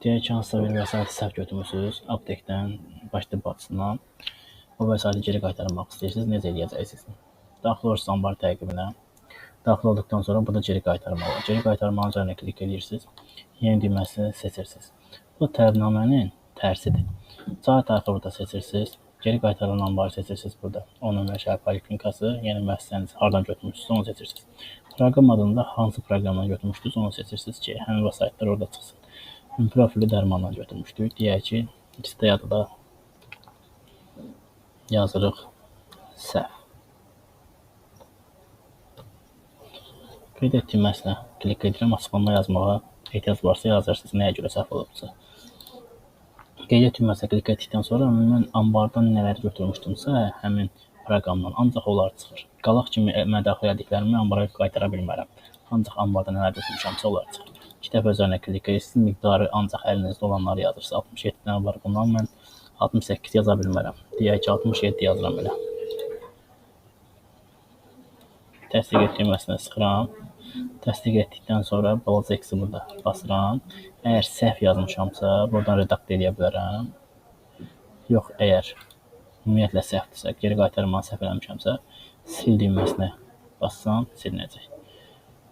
Deyək ki, hansısa bir vəsaiti səhv götürmüsünüz aptekdən, baş tibb bacısından. O vəsaiti geri qaytarmaq istəyirsiniz, necə eləyəcəksiniz? Daxil olursunuz anbar təqibinə. Daxil olduqdan sonra burada geri qaytarma var. Geri qaytarmanın üzərinə klik edirsiniz. Yeni düyməsini seçirsiniz. Bu tələbnamənin tərsidir. Cari tarixi burada seçirsiniz. Geri qaytarılan anbarı seçirsiniz burada. 10 nömrə şəhər poliklinikası, yəni müəssisəniz hardan götürmüşsünüz, onu seçirsiniz. Proqram adında hansı proqramdan götürmüşdünüz, onu seçirsiniz ki, həmin vəsaitlər orada çıxsın. Profilli dərmandan götürmüşdük. Deyək ki, listə adı da yazırıq səhv. Qeyd et düyməsinə klik edirəm. Açıqlama yazmağa ehtiyac varsa yazırsınız, nəyə görə səhv olubsa. Qeyd et düyməsinə klik etdikdən sonra mən anbardan nələr götürmüşdümsə, həmin proqramdan ancaq onlar çıxır. Qalaq kimi mən daxil elədiklərimi anbara qaytara bilmərəm. Ancaq anbarda nələr götürmüşəmsə onlar çıxır. İki dəfə üzərinə klik edirsiniz, miqdarı ancaq əlinizdə olanları yazırsınız. 67 dənə var, bundan mən 68 yaza bilmərəm. Deyək ki, 67 yazıram elə. Təsdiq et düyməsinə sıxıram. Təsdiq etdikdən sonra balaca X-i burada basıram. Əgər səhv yazmışamsa, buradan redaktə eləyə bilərəm. Yox, əgər ümumiyyətlə səhvdirsə, geri qaytarmanı səhv eləmişəmsə, sil düyməsinə bassam, silinəcək.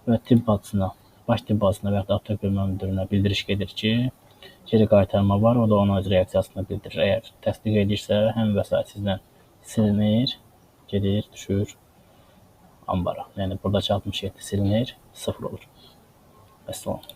Və tibb bacısına, baş tibb bacısına və yaxud da aptek bölmə müdürünə bildiriş gedir ki, geri qaytarma var, o da ona öz reaksiyasını bildirir. Əgər təsdiq edirsə, həmin vəsait sizdən silinir, gedir, düşür ambara. Yəni buradakı 67 silinir, 0 olur. Vəssalam.